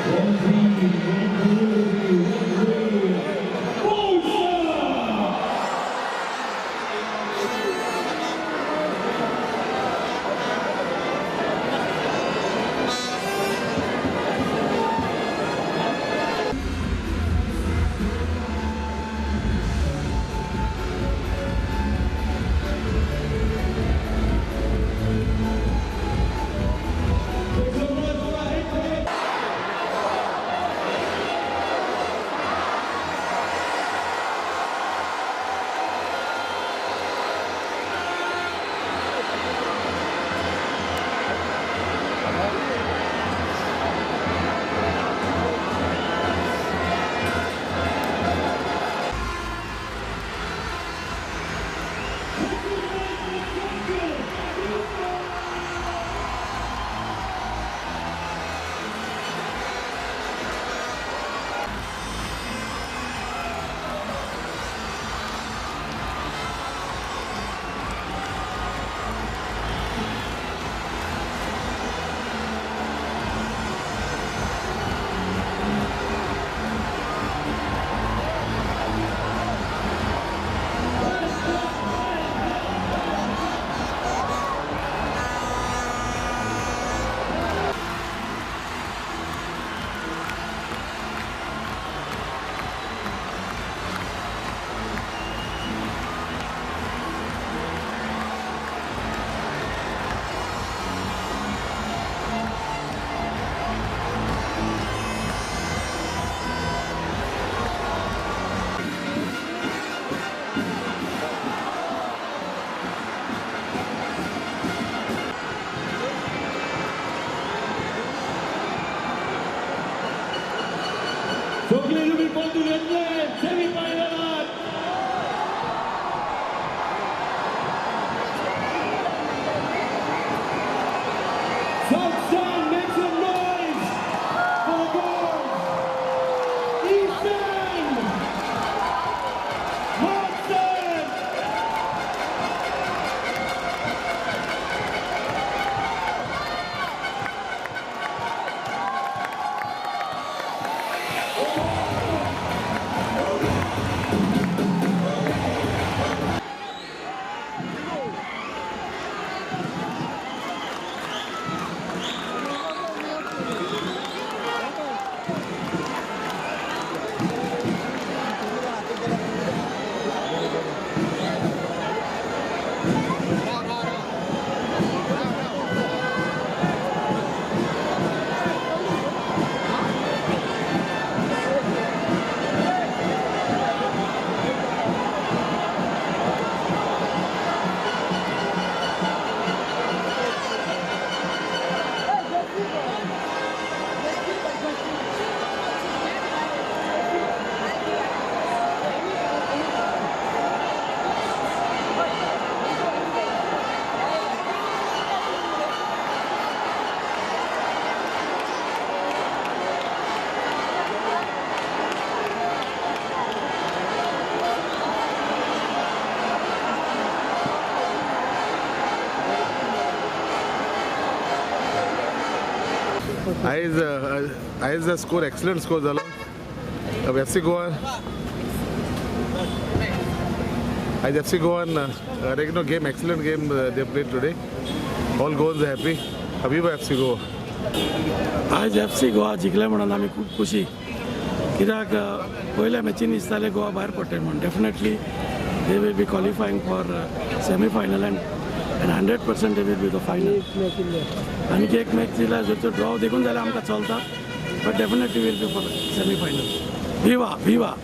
1, 3, 1, 3, 1, 3, 4, stop! Semifinal. South make some noise for the girls. Eastern, Monson. आयज score excellent score जालो F C गोवान. आयज F C Goan रेगनो game, excellent game they played today. All Goans happy. Viva FC Goa. आयज F C Goa जिखले म्हणून आमी खूब खुशी, कित्याक पयल्या मॅचीन दिसताले गोवा भायर पडटले म्हूण. Definitely they will be qualifying for semi final and 100% they will be the final. आणखी एक मॅच दिला जर तो ड्रॉ देखून जाल्यार आमकां चलता, but definitely will be for semi final. Viva viva.